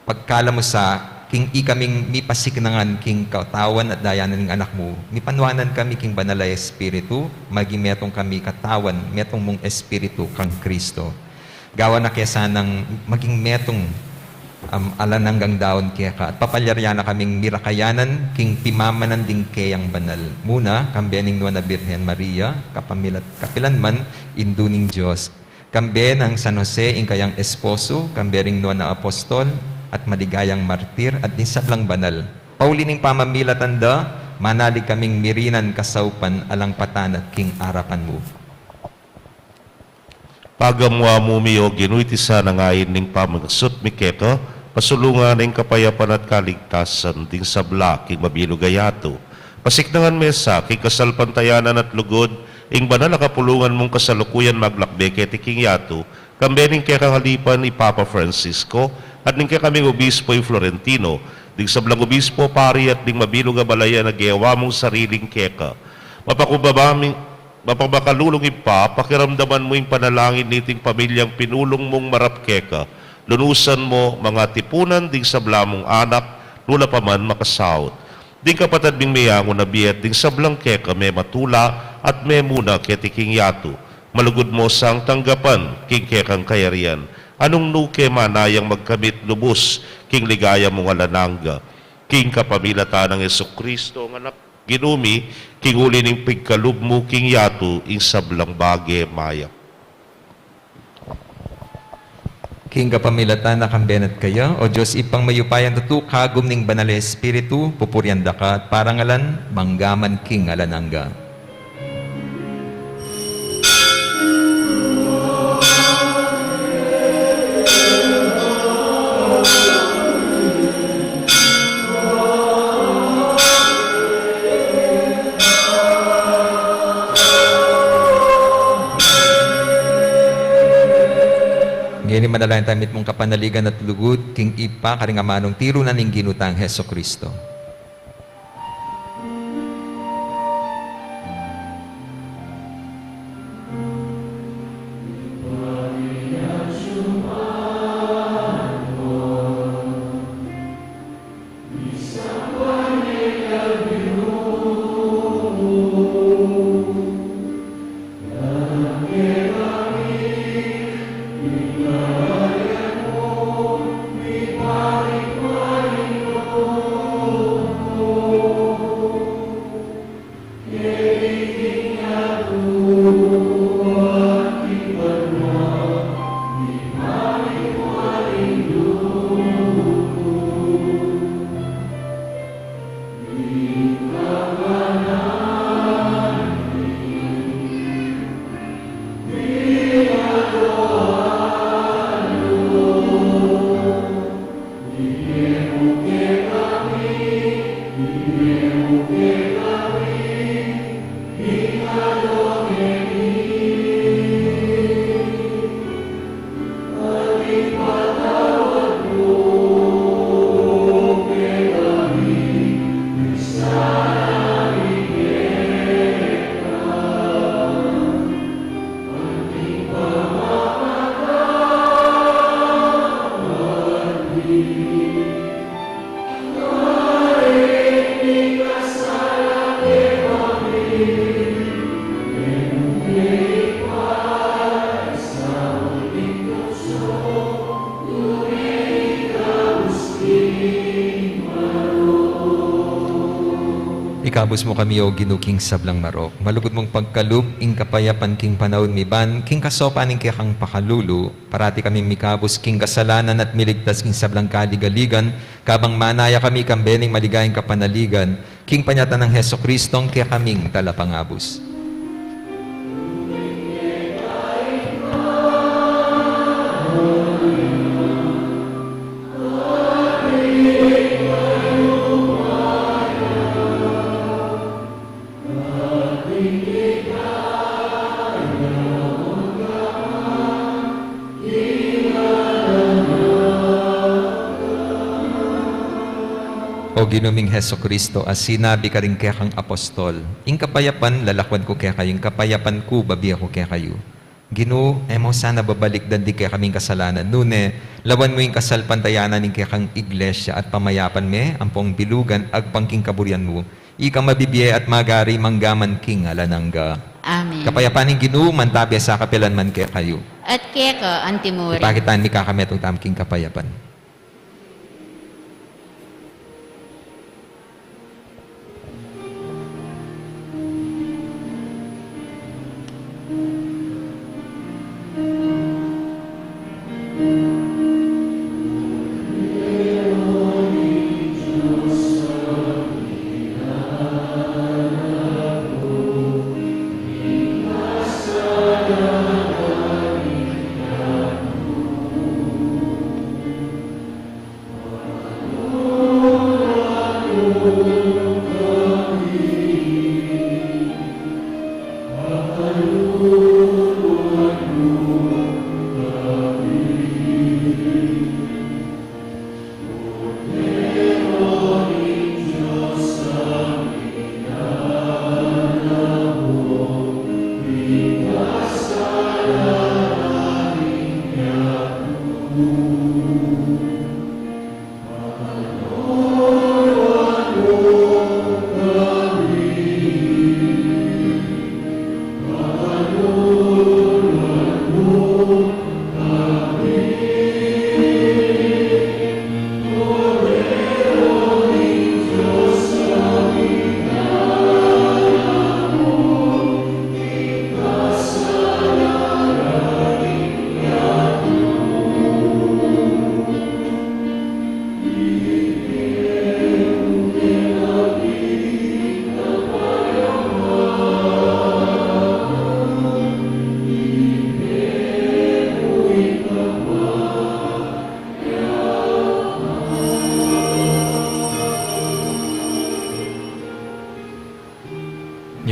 pagkalamu sa, king ikaming mipasiknangan king katawan at daya na ning Anak mu, mipanuanan kami king Banal a Espiritu, maging metung kami katawan, metung mung Espiritu kang Kristo. Gawan na ke sanang maging metung, um, alang anggang daun keka, at papalyarian na kaming mirakayanan king pimamanan ding keyang banal. Muna, kambe ning Nuan a Birhen Maria, kapamilat, kapilan man, Indu ning Dios. Kambe nang San Jose, ing kayang esposo, kambe ring nuan a apostol, at maligayang martir, at ding sablang banal. Pauli ning pamamilatan da, manalig kaming mirinan kasaupan alang patanat king arapan mu. Pagamu-amu mi, o Ginu, iti sanang ain ning pamangasut mi keka, pasulungan ing kapayapan at kaligtasan ding sabla king mabilug a yatu. Pasiknangan me sa king kasalpantayanan at lugud, ing banal a kapulungan mung kasalukuyan maglakbe keti king yatu, kambe ning kekang alipan i Papa Francisco, at ning kekaming obispo i Florentino, ding sablang obispo, pari, at ding mabilug a balayan a gewa mung sariling keka. Mapakumbaba mi, mapamakalulung Ibpa, pakiramdaman mu ing panalangin niting pamilyang pinulung mung marap keka, lunusan mu, mangatipunan ding sabla mung anak, nula pa man makasaut. Ding kapatad ming meyangu na bie at ding sablang keka mematula at memuna keti king yatu, malugud mu sang tanggapan king kekang kayarian, a nung nu ke manayang magkamit lubus king ligaya mung alang angga. King kapamilatan nang Jesucristo, a Anak, Ginu mi, king uli ning pigkalub mu king yatu, ing sablang bage mayap. King kapamilatan na kambe na at kaya, O Dios, Ibpang mayupayang tutu, kagum ning Banal a Espiritu, pupurian da ka at parangalan, mangga man king alang angga. Ngeni manalangin tamu mitmung kapanaligan at lugud king Ibpa karing amanung tiru na ning Ginu tang Jesucristo. Ikabus mu kami, O Ginu, king sablang marok. Malugud mung pagkalub ing kapayapan king panaun mi ban king kasopan ning kekang pakalulu, parati kaming mikabus king kasalanan at miligtas king sablang kaligaligan, kabang manaya kami kambe ning maligayang kapanaligan, king panyatang nang Jesucristong kekaming Talapangabus. O Ginu ming Jesucristo, a sinabi karing kekang apostol, "Ing kapayapan lalakwan ku kekayu, ing kapayapan ku babie ku kekayu." Ginu, e mu sana babalikdan ding kekaming kasalanan, nune lawan mu ing kasalpantayanan ning kekang Iglesia at pamayapan me ampong bilugan agpang king kaburian mu, ikang mabibie at magari mangga man king alang angga. Amen. Ing kapayapan ning Ginu mantabe sa kapilan man kekayu. At keka antimurin. Ipakit mi kekayu ing tamu king kapayapan.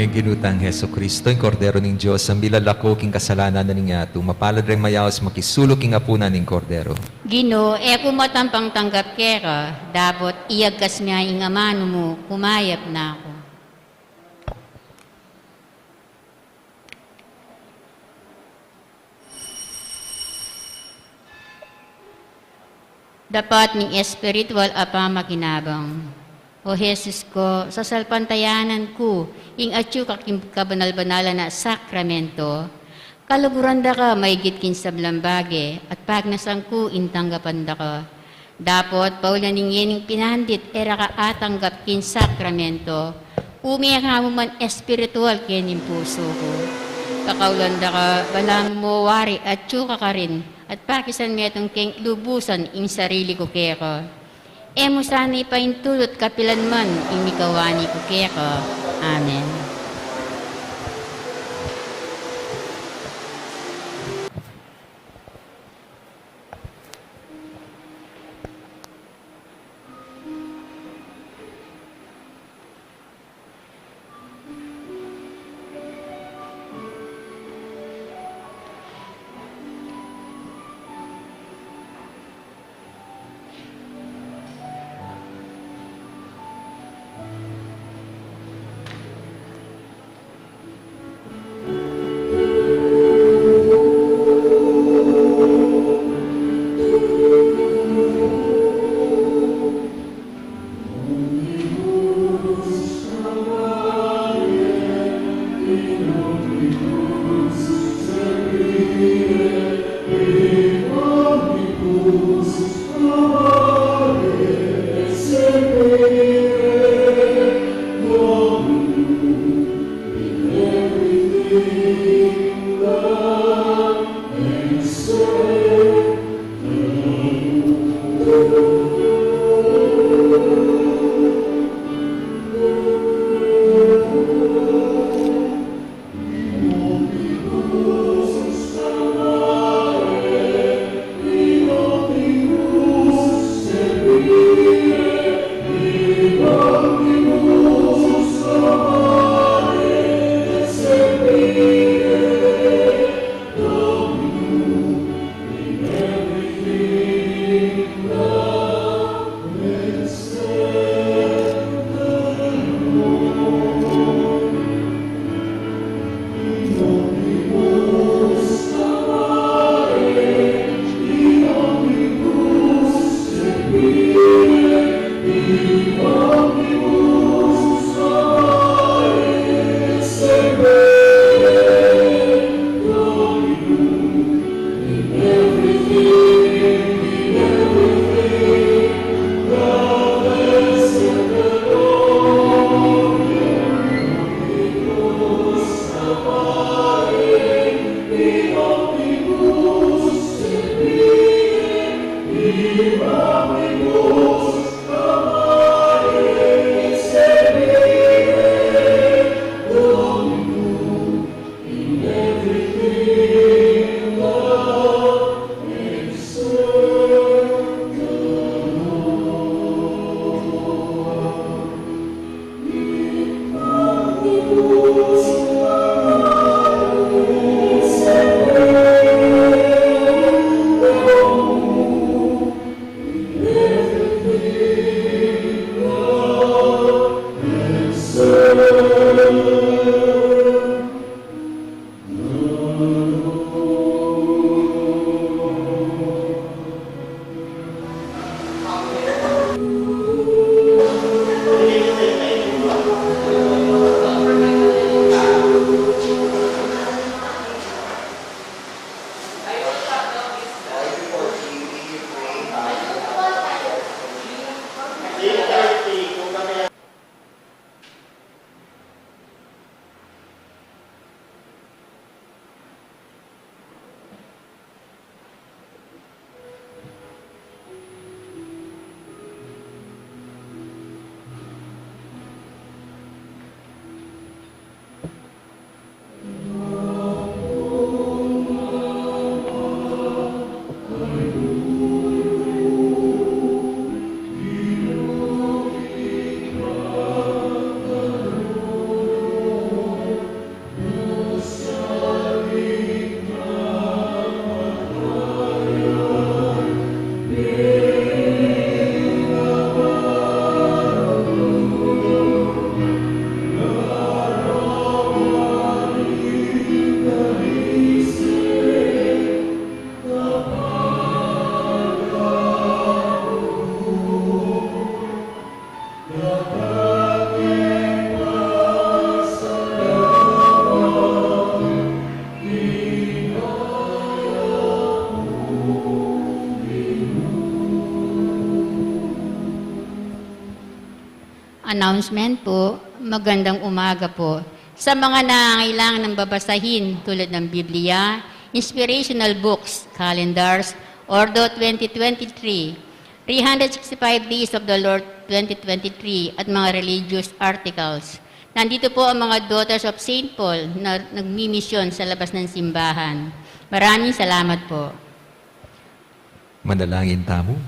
Ginu tang Jesucristo, ing Kordero ning Dios, a milalako king kasalanan na ning yatu. Mapalad reng mayaus makisalu king apunan ning Kordero. Ginu, e ku matampang tanggap keka, dapot iyagkas me ing amanu mu, kumayap na ku. Dapat ning espiritual a pamakinabang. O Jesus ko, sasalpantayanan ku ing atyu ka king kabanal-banalan a sakramento. Kaluguran da ka maigit king sablang bage, at pagnasan ku ing tanggapan da ka. Dapot, paulaning yening pinandit e ra ka atanggap king sakramento, ume ka mu man espiritual kening pusu ku. Pakaulan da ka, balamu mo wari atyu ka karin, at pakisan metung keng lubusan ing sarili ku keka. E mu sana ipaintulut kapilan man ing mikawani ku keka. Amen. Announcement po, magandang umaga po. Sa mga nangangailangan ng babasahin tulad ng Biblia, inspirational books, calendars, Ordo twenty twenty-three, three hundred sixty-five Days of the Lord twenty twenty-three, at mga religious articles. Nandito po ang mga Daughters of Saint Paul na nagmimisyon sa labas ng simbahan. Maraming salamat po. Manalangin tamu.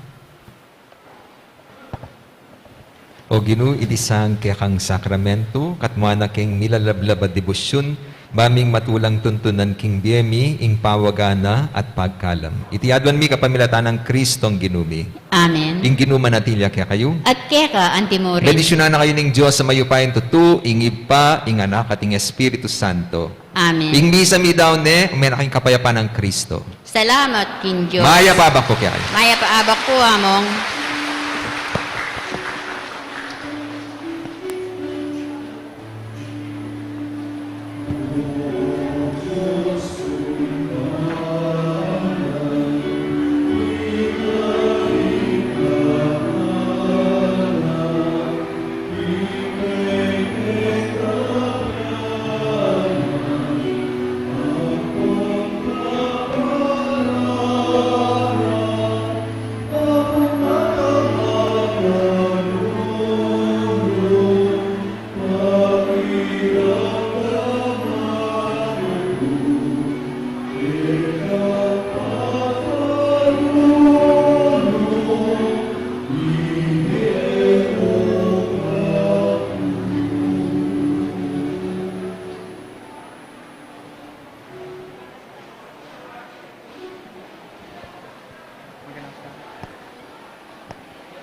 O Ginu, iti sang kekang sakramentu, katmuan na king milalablab a debosyun, ba ming matulang tuntunan king bie mi, ing pawaga na at pagkalam. Iti aduan mi kapamilatan nang Kristong Ginu mi. Amen. Ing Ginu manatili ya kekayu. At keka, antimurin. Bendisyunan na kayu ning Dios a mayupayang tutu, ing Ibpa, ing Anak, at ing Espiritu Santo. Amen. Ing misa mi daun ne, ume na kayung kapayapan nang Kristo. Salamat king Diyos. Mayap a abak pu kekayu. Mayap a abak pu, Among.